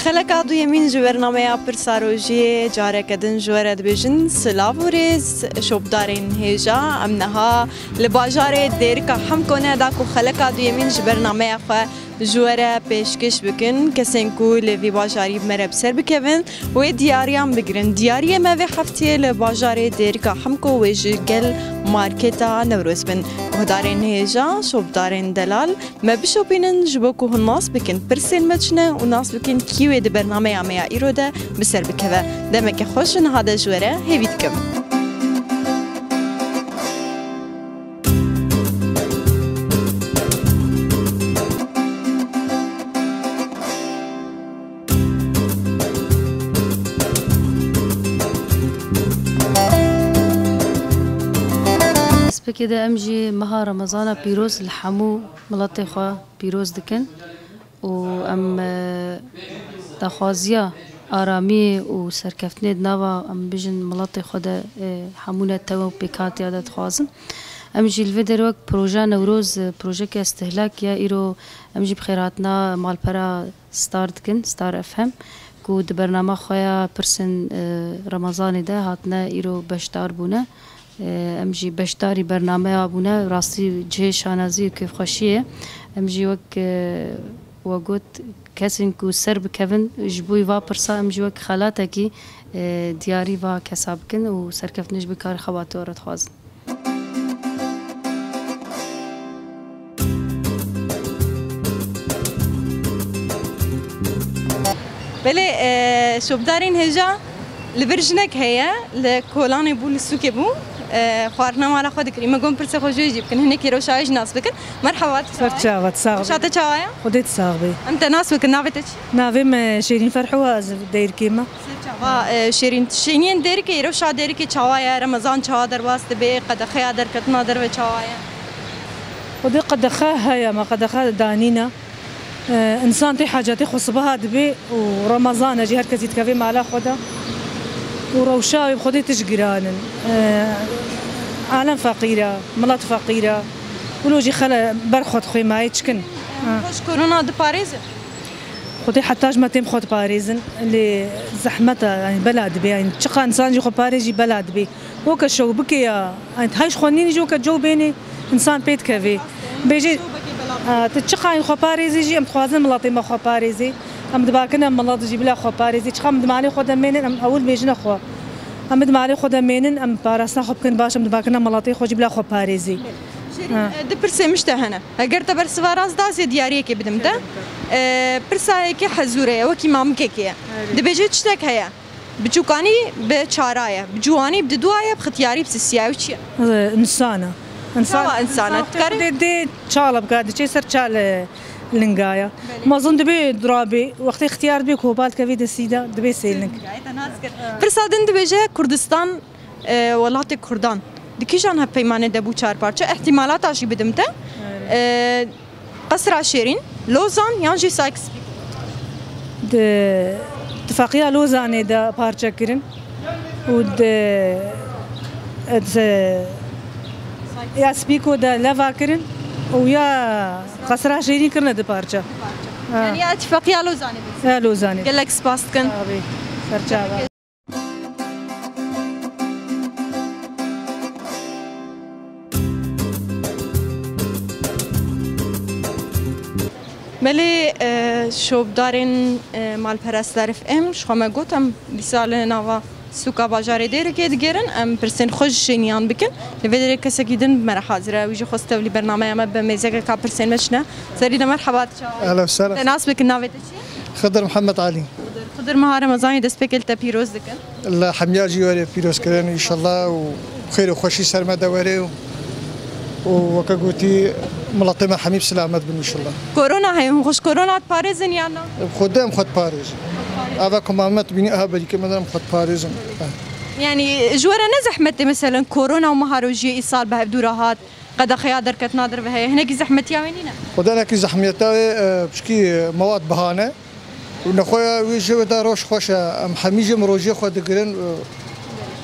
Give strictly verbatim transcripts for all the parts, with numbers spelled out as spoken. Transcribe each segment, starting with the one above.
Xeleka duyemîn ji bernameya Pirsa Rojiyê careke din ji we re dibêjin silav û rêz. Şopdarên hêja, em niha li bajarê Dêrika Hemko ne, da ku xeleka duyemîn ji bernameya xwe ji we re pêşkêş bikin. Kesên ku li vî bajarî bi me re bi ser bikevin, wê diyariyan bigirin. Diyariyê me vê heftiyê li bajarê Dêrika Hemko wê ji gel marketa Newroz bin. Guhdarên hêja, şopdarên delal, me bişopînin ji bo ku hûn nas bikin pirsên me çi ne û nas bikin kî wê di bernameya me ya îro de bi ser bikeve. Demeke xweş niha de ji we re hêvî dikim. Destpêkê de em jî meha Remezana pîroz li hemû miletê xwe pîroz dikin û em, e, daxwaziya aramiyê û serkeftinê di nava, em bijin, miletê xwe de, e, hemû netewe û pêkhatiya de dixwazin. Em jî li vê derê wek projeya Newroz, e, projeke îstihlak ya îro em jî bi xêrhatina malpera Star dikin, Star F M, ku di bernama xwe ya pirsên, e, Remezanê de hatine îro beşdar bûne. E, em jî beşdarî bernameya bûne, rastî cihê şanazî û kêfxweşiyê ye. Em jî wek, e, we got, kesên ku ser bikevin ji bo va pirsa, em jî wek xelatekî, e, diyarî va kesa bikin û serkeftinê ji bo karê xebatê re dixwazin. Belê, e, şopdarên hêja li vir jinek heye, li kolanê bû, li sûkê bû, e, xwarina mala xwe dikirî. Me got pirsê xwe ji wê jî bikin, hinekî rewşa wê jî nas bikin. Merhaba, tu çawa ye? Ser çavat, sax bî. Rewşa te çawa ye? Xwedê tu sax bî. Em te nas bikin, navê te çi? Navê me Şêrîn Ferhû, ez Dêrikê me. Ser çava, e, Şêrîn, şêniyên Dêrikê, rewşa Dêrikê çawa ye? Remezan çawa derbas dibe? Qedexeya derketina derve çawa ye? Xwedê qedexe heye, me qedexe danîne. E, însan tê hacetê xwe sibeha dibe û Remezan e jî her kesî dikeve mala xwe de. Û rewşa wê bi Xwedê tişt giran in. E, alem feqîr e, milet feqîr e. Wilo jî xele ber xwe dixwê mayê çikin. Ha. Xweş korona diparêzin? Xwedê heta ji me têm xwe diparêzin. Lê zehmet e, yani bela dibe. Yani çiqa însan jî xwe parêz jî bela dibe. Weke şewbikê ya, yani hay ji xwe nînî jî weke cow bênê însan pê dikevê. Bêjê, a, tu çiqa xwe parêzî jî em dixwazin miletê me xwe parêzê. Em dibakine milet jî bila xwe parêzê. Çiqa em di malê xwe de mênin, em ewil bêjine xwe. Em di malê xwe de mênin, em parastina xwe bikin baş, em dibakine miletê xwe jî bila xwe parêzê. Şêrîn, Ha. e, du pirsê min ji te hene. Eger te bersiva rast da, ez ê diyariyekê bidim te. E, pirsa yekê hezûre ye, wekî mamikekê ye. Erê. Dibêje tiştek heye. Bi çûkanî bi çara ye, bi ciwanî bi didûa ye, bi xitiyarî bi sisiya ye. Ew çi ye? E, însan e. Însan, Çawa însan e? Însan Dikare? Dê, dê çala bika, diçe ser çal, e, linga ye. Belê. Mezin dibê durabê, wextê xitiyar dibê ku hopal dikevê destî de, dibê sêlnik. Pirsa din dibêje Kurdistan, e, welatê Kurdan. Di kîjan hevpeymanê de bû çar parçe? Îhtîmalata jî bidim te. Evet. E, Qesra Şêrîn, Lozan yan jî Sykes-Picot? Di tifaqiya Lozanê de parçe kirin û di, di ya Spîko de leva kirin û ya Qesra Şêrîn kirine di parçe. Ha. Yani ya tifaqiya Lozanê de. Ya Lozanê. Gelek spas dikin. Tabii. Serçava. Belê, e, şopdarên, e, malperest Zarif em, ji xwe me got em dîsa li nava sûka bajarê Dêrikê digerin, em pirsên xwe ji şêniyan bikin. Li vê derê kesekî din bi me re hazir e, wî jî xwest tevlî bernameya me be, mêzekeka pirsên me çi ne. Serî de merheba, tu çawa yî? Ehlen we sehlen. Te nas bikin, navê te çi ye? Xidir Mihemed Alî. Xidir, Xidir, meha Remezanê destpêkê li te pîroz dikin. Li hemiya jî we rê pîrozkirin înşallah û xêr û xweşî ser me de were û, û weke gotî miletê me hemî bi silamet bin înşallah. Korona heye, hûn xwe ji korona diparêzin yan na? Bi Xwedê em xwe diparêzin. Eva ku me bînî, aha berîkê me de em xwe diparêzin. Yani ji we re ne zehmet tê, meselen korona û meha rojiyê îsal bi hevdû re hat? Qedexeya derketina derve heye. Hinekî zehmetiya wê nîne? Xwedê hinekî zehmetiya wê, e, pişkî mewad bihane. Û nexweya wî ji wê de roj xweş e. Em hemî jî em rojiyê xwe digirin. E,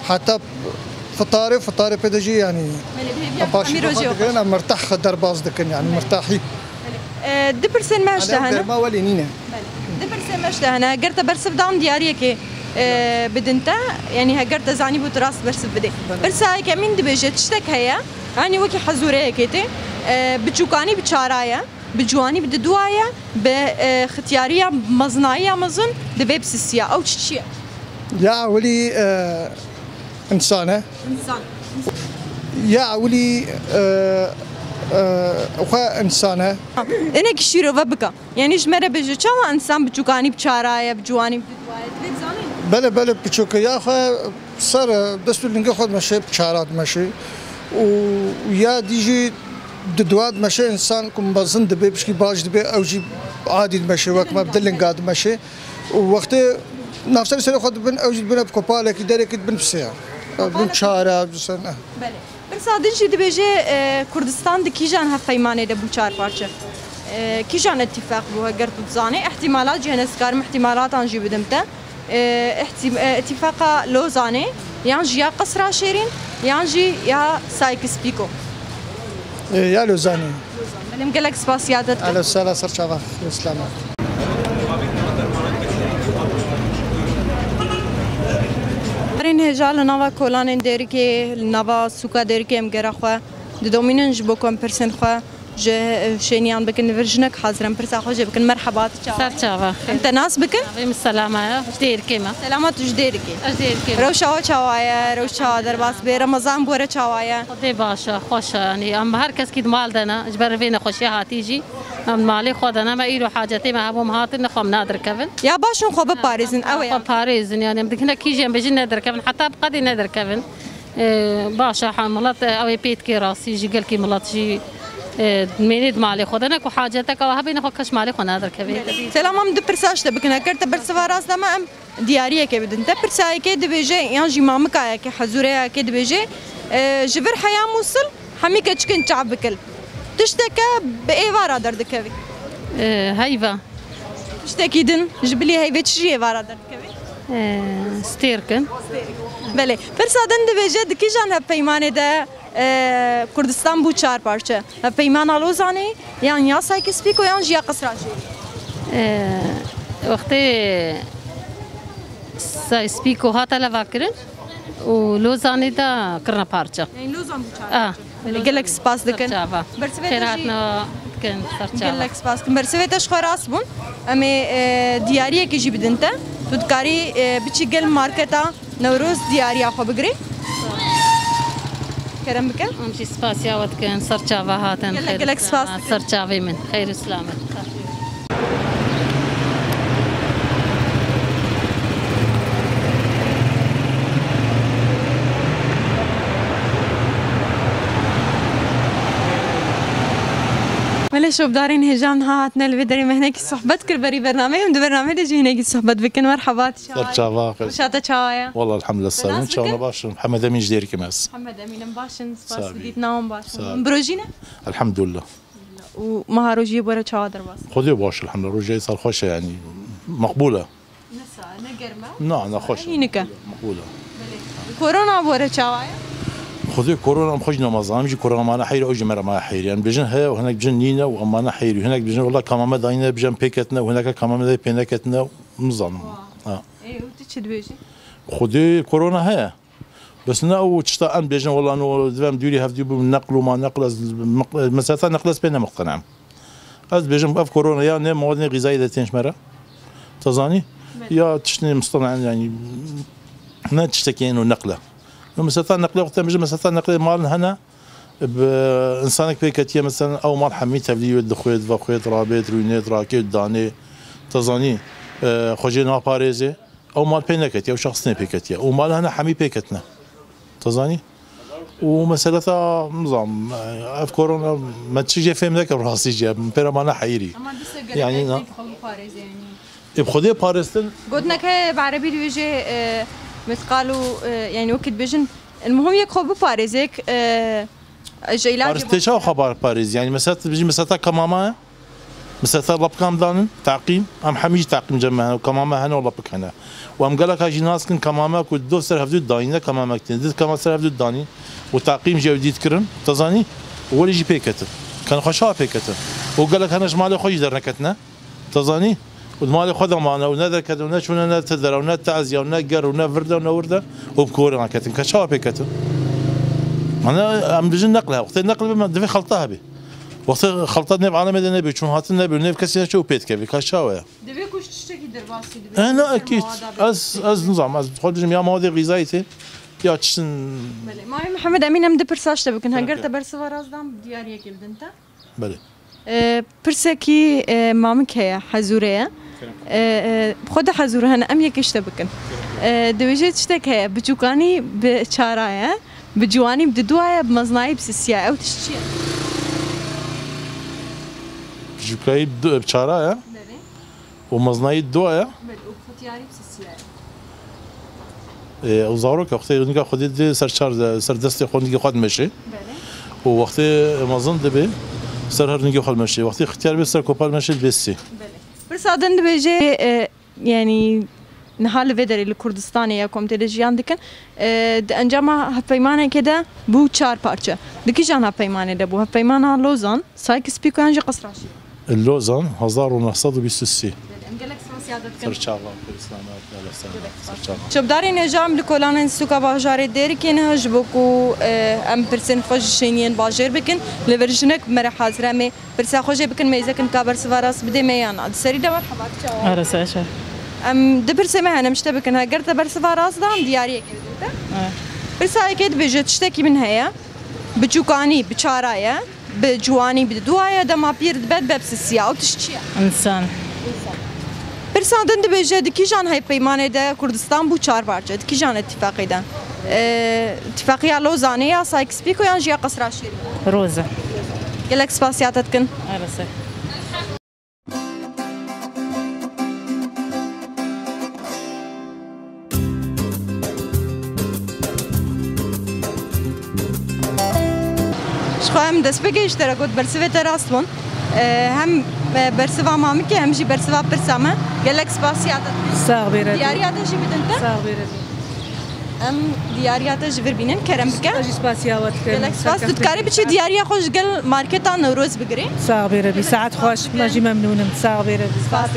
heta fitarê, fitarê pê de jî, yanî, Belê, bi hêviya em paşî hemî rojiyê xwe digirin, xweş. Em mirtah xwe derbas dikin, yanî mirtahî. E, du pirsên me ji te hene. Germa welê nîne. Belê. Di pirsê me ji te hene, ger te bersiv dan diyariyekê, e, bidin te, yanî heger te zanîbû tu rast bersiv bidê. Belê. Pirsa yekemîn dibêje tiştek heye, yanî wekî hezûreyekê tê, e, bi çûkanî bi çara ye, bi ciwanî bi diduwa ye, bi, e, xitiyariya mezinayiya mezin divê bi sisiya. Ew çi çi ye? Ya ewilî, e, însan e. Însan. Ya ewilî, e, e, xwe însan e. Hinekî şîrove bike. Yanî ji me re bêje, çawa însan bi çûkanî bi çara ye, bi ciwanî bi didwa ye? Divê bizanîn. Belê, belê, piçûkiya xwe ser, e, dest û lingê xwe dimeşe, bi çara dimeşe. Û ya dî jî didwa dimeşe, însan ku mezin dibe, pişkî baş dibe, ew jî adî dimeşe, wek me bi di linga dimeşe. Û wextê navserê serê xwe dibin, ew jî dibine bi kopalekî, derekî dibin bi sêya. Bin çara, bi ser, eh. Belê. Pirsa din jî dibêje, e, Kurdistan di kîjan hevpeymanê de bû çar parçe? E, kîjan îtîfaq bû, heger tu dizanî? Îhtîmalat jî hene, ez dikarim îhtîmalatan jî bidim te. E, îhtî-, e, îtîfaqa Lozanê, yan jî ya Qesra Şêrîn, yan jî ya Sykes-Picot? E, ya Lozanê. Belê, em gelek spasiya te dikin. Ehlen we sehlen, ser çava, selamet. Barên hêja li nava kolanên Dêrikê, li nava sûka Dêrikê em gera xwe didomînin ji bo ku em pirsên xwe ji, e, şêniyan bikin. Li vir jinek hazir e, em pirsa xwe jê bikin. Merheba, tu çawa yî? Ser çava. Em te nas bikin? Navê min Selama ye, ji Dêrikê me. Selama, tu ji Dêrikê. Ez ji Dêrikê me. Rewşa we çawa ye? Rewş çawa derbas bê? Remezan bi we re çawa ye? Xwedê baş e, xweş e. Yanî em her keskî di mal de ne. Ji ber vê nexweşiya hatî jî. Em malê xwe de ne, me îro hacetê me hebû, em hatin, xwe em nadirkevin. Ya baş in xwe biparêzin, ew e. Xwe parêzin, yanî em dikine kî jî em bêjin nedirkevin, heta bi qedê nedirkevin. Ee, baş e, ha, milet, e, ew ê pê dikê rastî jî, gelkî milet jî, e, mênê di malê xwe de ne ku haceteke we hebîne, xwe keş malê xwe nadirkeve. Selam, em du pirsa ji te bikin, eger te bersiva rast dame, em diyariyekê bidin te. Pirsa yekê dibêje, yan jî mamikayekê, hezûreyekê dibêje, e, ji vir heya Mûsil hemî keçikên çav bikil. Tişteke bi êvara derdikevî. E, heyva. Tiştekî din, ji bilî heyvê çi jî êvara derdikevî? E, stêrkin. Belê. Pirsa din dibêje, di kîjan hevpeymanê de, e, Kurdistan bû çar parçe? Hevpeymana Lozanê, yan ya Sykes-Picot, yan jî ya Qesra Şêrî? E, wextê Sykes-Picot hate levakirin û Lozanê de kirine parçe. Yanî Lozan bû çar parçe. Ah. Belê, gelek spas dikin. Çava. Bersivê te jî dikin, ser çava. Gelek spas dikin. Bersivê te ji xwe rast bûn. Em ê, e, diyariyekê jî bidin te. Tu dikarî, e, biçî gel marketa Newroz diyariya xwe bigirî. Kerem bike. Em jî spasiya we dikin. Ser çava hatin. Gelek, gelek spas dikin. Ser çavê min. Xeyr û selamet. Belê, şopdarên hêja niha hatine li vê derê, me hinekî sohbet kir berî bernameyê, em di bernameyê de jî hinekî sohbet bikin. Merheba, tu çawa yî? Ser çava, xêr. Rewşa te çawa ye? Walla elhamdulillah, sağ olun. Çawa baş in? Hemed Emîn ji Dêrikê me ez. Hemed Emîn, em baş in, spas bi dîtina wan baş in. Sağ ol. Bi rojî ne? Elhamdulillah. Û meha rojiyê bi we re çawa derbas? Xwedê baş, elhamdulillah. Rojiyê sar xweş e, yanî meqbûl e. Ne sar, ne germ e? Na, ne xweş e. Hînik e. Meqbûl e. Belê. Korona bi we re çawa ye? Xwedê korona em xwe jî nemazanim jî korona mane heyr, ew jî me re mane heyr. Yanî bêjin heye û hinek bêjin nîne û em mane heyr. Hinek bêjin wela kamame dayîne, bêjin pê ketine û hineke kamame dayî pê neketine, nizanim. Ha. Ê, û tu çi dibêjî? Xwedê korona heye. Bes ne ew tişta em bêjin, wela no divem dûrî hevdî bûm, neql û ma neql ez, meseleta neql ez pê ne muqtenem. Ez dibêjim ev korona ya ne mewad ne xîzayî de tên ji me re. Te zanî? Belê. Ya tiştê mistena, yanî ne tiştekî êno neql e. No meseleta neqlê wexta em bêjin meseleta neqlê malin hene, bi însanek pê ketiye, mesela ew mal hemî tevlî wê dixwêt, vexwêt, rabêt, rûnêt, rakêt, danê. Te zanî, e, xwe jê naparêzê. Ew mal pê neketiye, ew şexs nê pê ketiye. Û mal hene hemî pê ketine. Te zanî? Û meseleta, nizam, ev korona me çi jê fêm neke rastî jê. Min pê re mane heyirî. Ama dîsa gerek yanî, ne, xwe biparêze yanî. Ê, bi Xwedê parêstin. Gotineke bi erebî dibêje, e, mithqal û, e, yanî wekî dibêjin, el muhim yek xwe biparêze, yek, e, Ji îlacê parêz tê çawa xwe bar parêz? Yanî mesela tu bijî mesela te kemama ye. Mesela te lepikan danin, teqîm, em hemî jî teqîm cem me hene, kemame hene û lepik hene. Û em geleka jî nas kin kemame ku do ser hevdû dayîne kemamek tê. Di kema ser hevdû danî û teqîm jî ew dît kirin, te zanî? Û welê jî pê ketin. Ken xwe çawa pê ketin? Û gelek hene ji malê xwe jî derneketine. Te zanî? Û di malê xwe de mane û ne derkete û ne çûne ne tedera û ne teziya û ne ger û ne virde û ne wirde û bi korê neketin. Ke çawa pê ketin? Mane em dijin neqle. Wextê neql be me divê xelta hebê. Wextê xelta nêv alemê de nebê, çûn hatin nebê, nêv kesî neçe û pê dikevê. Ka çawa ye? Divê ku ji tiştekî derbasî dibe. E, ne, ekîd. Ez, ez nizam, ez xwe dijim ya mawadê xîzayî tê, ya çiştin. Belê. Mamê Mihemed Emîn, em du pirsa ji te bikin. Heger te bersiva rast dan, diyariyekê bidin te. Belê. E, pirsekî, e, mamik heye, hezûre ye. E, e, xwe de hezûre hene, em yekê ji te bikin. E, dibêje tiştek heye, bi çûkanî bi çara ye, bi ciwanî bi didûa ye, bi mezinayî bi sisiya ye. Ew tişt çi ye? Bi çûkayî bi du-, bi çara ye. Belê. Û mezinayî dua ye. Belê, û xetiyarî bi sisiya ye. Ê, ew zarok e, wextê nika xwedî dê ser çar de, ser destê xwe nigê xwe dimeşê. Belê. Û wextê mezin dibe, ser her nigê xwe dimeşê. Wextê xetiyar be, ser kopa dimeşê, dibê sê. Belê. Pirsa din dibêje, e, yanî niha li vê derê li Kurdistanê ya ku em tê de jiyan dikin, e, di encama hevpeymanekê de bû çar parçe. Di kîjan hevpeymanê de bû? Hevpeymana Lozan, Sykes-Picot yan jî Qesra Şîrîn? Lozan, hezar û neh sed û bîst û sê. Belê, em gelek spasiya te dikin. Ser çava, Kurdistan, Serçava. Şopdarên hêja, em li kolanên sûka bajarê Dêrikê ne, ji bo ku, e, em pirsên xwe ji şêniyên bajêr bikin, li vir jinek bi me re hazir e, em ê pirsa xwe jê bikin, mêzekin ka bersiva rast bidê me yan na. Di serî de merheba, çawa? Ara ser çawa. Em du pirsê me hene, em ji te bikin. Heger te bersiva rast dan, diyariyekê bidin te. Evet. Pirsa yekê dibêje, tiştekî min heye, bi çûkanî, bi çara ye. Bi ciwanî bi dua ye, dema pîr dibe, dibe bi sisiya. Ew tişt çi ye? Însan. Pirsa din dibêje, di kîjan hevpeymanê de Kurdistan bû çar parçe? Di kîjan îtîfaqê de? Ee, îtîfaqiya Lozanê ya Sykes-Picot yan jî ya Qesra Şêrî? Roza. Gelek spasiya te dikin. Ara ser. Ji xwe em destpêkê ji te re got, bersivê te rast bûn. Ee, hem, e, bersiva mamikê hem jî bersiva pirsa me. Gelek spasiya te dikin. Sax bê re. Diyariya te jî bidin te. Sax bê re. Em diyariya te ji vir bînin, kerem bike. Ez jî spasiya we dikim. Gelek spas. Tu dikarî biçî diyariya xwe ji gel marketa Newroz bigirî. Sax bê rebî. Saet xweş. Me jî memnûn im. Sax bê rebî. Spas.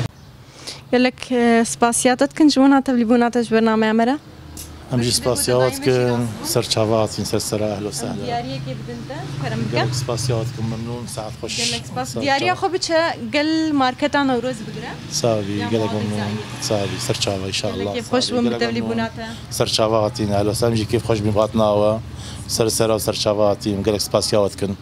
Gelek, e, spasiya te dikin ji bona tevlîbûna te ji bernameya me re. Em jî spasiya we dikin. Ser çava hatin, ser sera, ehlo sehla. Diyariyekê bidin te, kerem bike. Gelek spasiya we dikim, memnûn, saet xweş. Gelek spas. Diyariya xwe biçe gel marketa Newroz bigire. Sax bî, gelek memnûn. Sax bî, ser çava, înşallah. Gelek kêfxweş bûm bi tevlîbûna te. Ser çava hatîn, ehlo sehla, em jî kêfxweş bîn bi hatina we. Ser sera û ser çava hatîn, gelek spasiya we dikin.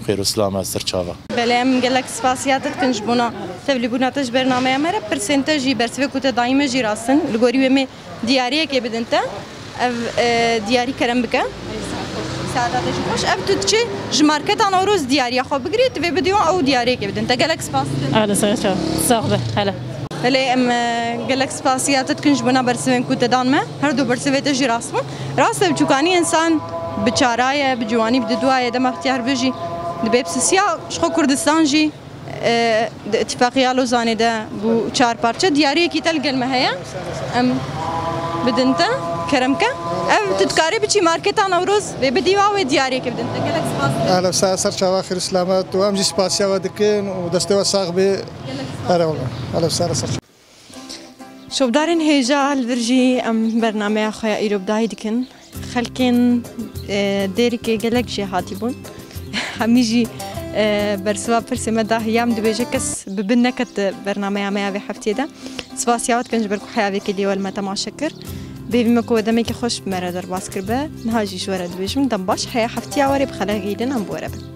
Xêr û silam e, ser çava. Belê, em gelek spasiya te dikin ji bona tevlîbûna te ji bernameya me re. Pirsên te jî, bersivê ku te dayî me jî rast in. Li gorî wê me diyariyekê bidin te. Ev, e, diyarî kerem bike. Saeta te jî xweş. Ev tu diçî ji marketa Newroz diyariya xwe bigirî, tu vê bidî wan ew diyariyekê bidin te. Gelek spas dikin. Ehlen, ser çav. Sax be. Hele. Hele em, e, gelek spasiya te dikin ji bona bersivên ku te dan me. Her du bersivê te jî rast bûn. Rast e, bi çûkanî însan bi çara ye, bi ciwanî bi didua ye, dema xtiyar be jî dibe bi sisiya. Ji xwe Kurdistan jî, e, di îtîfaqiya Lozanê de bû çar parçe. Diyariyekî te li gel me heye. Em bidin te, kerem ke. Ev tu dikarî biçî marketa Newroz vê bidî wa wê diyariyekê bidin te. Gelek spas dikim. Ehlen, ser, ser çava, xêr û selamet. Û em jî spasiya we dikin û destê we sax bê. Gelek spas. Erewle. Ehlen, ser, ser. Şopdarên hêja, li vir jî em bernameya xwe ya îro bi dahî dikin. Xelkên, e, Dêrikê gelek jêhatî bûn. Hemî jî, e, bersiva pirsê me da, ya em dibêje kes bi bin neket di bernameya me ya vê heftiyê de. Spasiya we dikin ji ber ku heya vê kêliyê we li me temaşe kir. Bêvî me ku we demekî xweş bi me re derbas kiribe. Niha jî ji we re dibêjim, dem baş, heya heftiya werê bi xelek gihîdin em bi we re bin.